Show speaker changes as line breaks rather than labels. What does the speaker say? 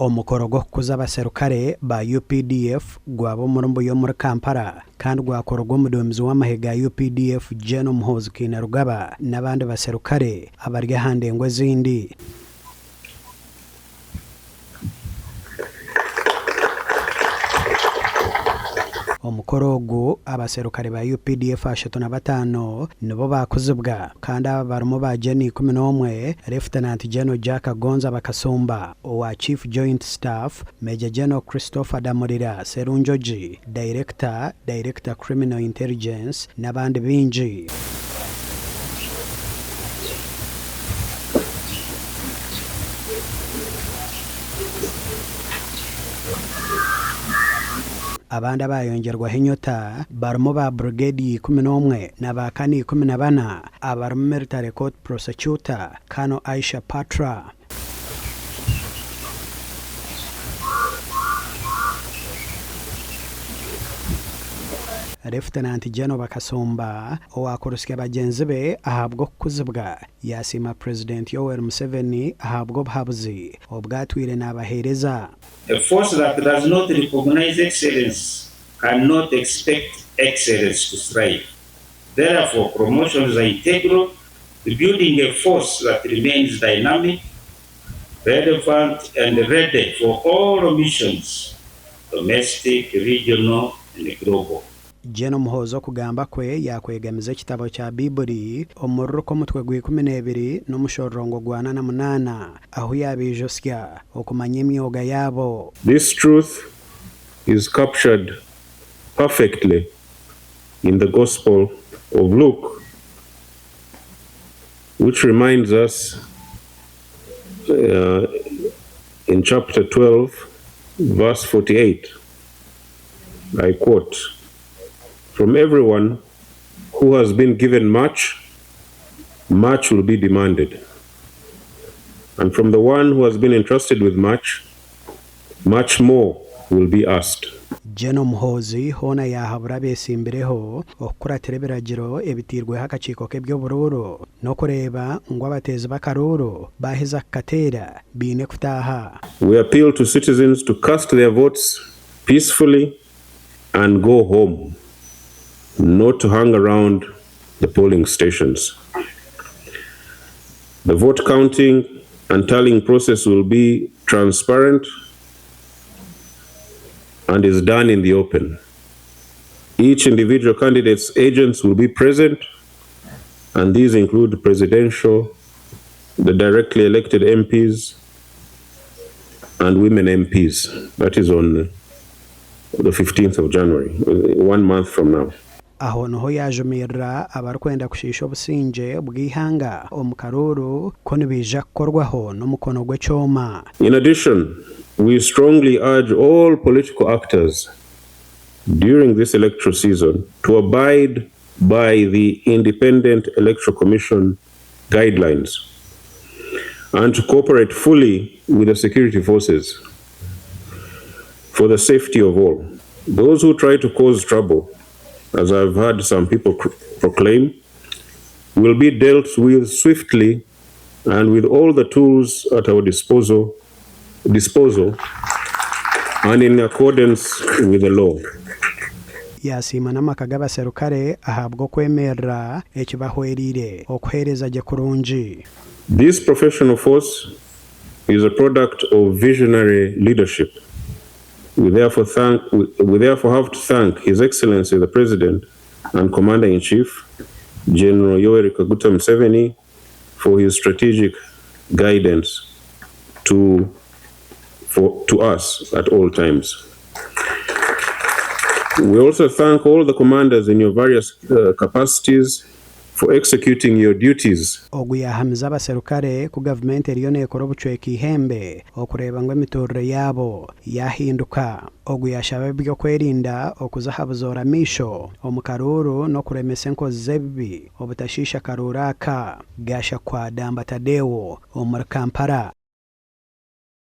Omukoro gw'okukuza abaserukare ba UPDF gwaba omuri Mbuya omuri Kampala kandi gwakorwa omuduumizi w'amahe ga UPDF Gen Muhoozi Kainerugaba n'abandi baserukare abari aha ndengo ezindi. Omukoro ogu, abaserukare ba UPDF 35 nibo baakuzibwa kandi aba barimu ba Gen 11, Lieutenant General Jack Gonza Bakasumba owa Chief Joint Staff, Major General Christopher Damulira Serunjogi, Director, Director Criminal Intelligence n'abandi baingi. Abandi abaayongyerwaho enyota barimu ba Brigadier 11 na ba Kano 14 abarimu Military Court Prosecutor Colonel Aisha Patra. Lieutenant General Bakasumba owaakurutsya bagyenzi be ahabw'okukuzibwa yaasiima Purezidenti Yoweri Museveni ahabw'obuhabuzi obu atwire naabaheereza.
A force that does not recognise excellence cannot expect excellence to thrive. Therefore, promotions are integral to building a force that remains dynamic, relevant and ready for all missions, domestic, regional and global.
Gen Muhoozi okugamba kwe yaakwegamiza ekitabo kya Baiburi omuri Luka omutwe gwa 12 n'omushororongo gwa 48 ahu yaabaijutsya okumanya emyoga yaabo.
This truth is captured perfectly in the Gospel of Luke, which reminds us in chapter 12, verse 48, I quote, From everyone who has been given much, much will be demanded. And from the one who has been entrusted with much, much more will be asked.
Gen Muhoozi hoona yaahabura abeetsimbireho okukuratira ebiragiro ebiteirweho akakiiko k'eby'oburuuru n'okureeba ngu abateezi b'akaruuru baaheza kukateera baine kutaaha.
We appeal to citizens to cast their votes peacefully and go home, not to hang around the polling stations. The vote counting and tallying process will be transparent and is done in the open. Each individual candidate's agents will be present, and these include presidential, the directly elected MPs, and women MPs. That is on the 15th of January, 1 month from now.
Aho niho yaajumirira abarikwenda kushiisha obusingye bw'eihanga omu karuuru ku nibaija kukorwaho n'omukono gw'ekyoma.
In addition, we strongly urge all political actors during this electoral season to abide by the Independent Electoral Commission guidelines and to cooperate fully with the security forces for the safety of all. Those who try to cause trouble, as I've heard some people proclaim, will be dealt with swiftly and with all the tools at our disposal and in accordance with the law.
Yaasiima n'amaka g'abaserukare ahabw'okwemerera ekibahwereire okuheereza gye kurungi.
This professional force is a product of visionary leadership. We therefore thank, we therefore have to thank His Excellency the President and Commander-in-Chief, General Yoweri Kaguta Museveni, for his strategic guidance to us at all times. We also thank all the commanders in your various capacities for executing your duties.
Ogu yaahamiza abaserukare ku gavumenti eriyo neekora obucweka eihembe okureeba ngu emiturire yaabo yaahinduka. Ogu yaashaba eby'okwerinda okuza aha buzoora maisho omu karuuru n'okuremesa enkozi z'ebibi obutashiisha karuuru aka. Gashakwa Damba Tadeo omuri Kampala.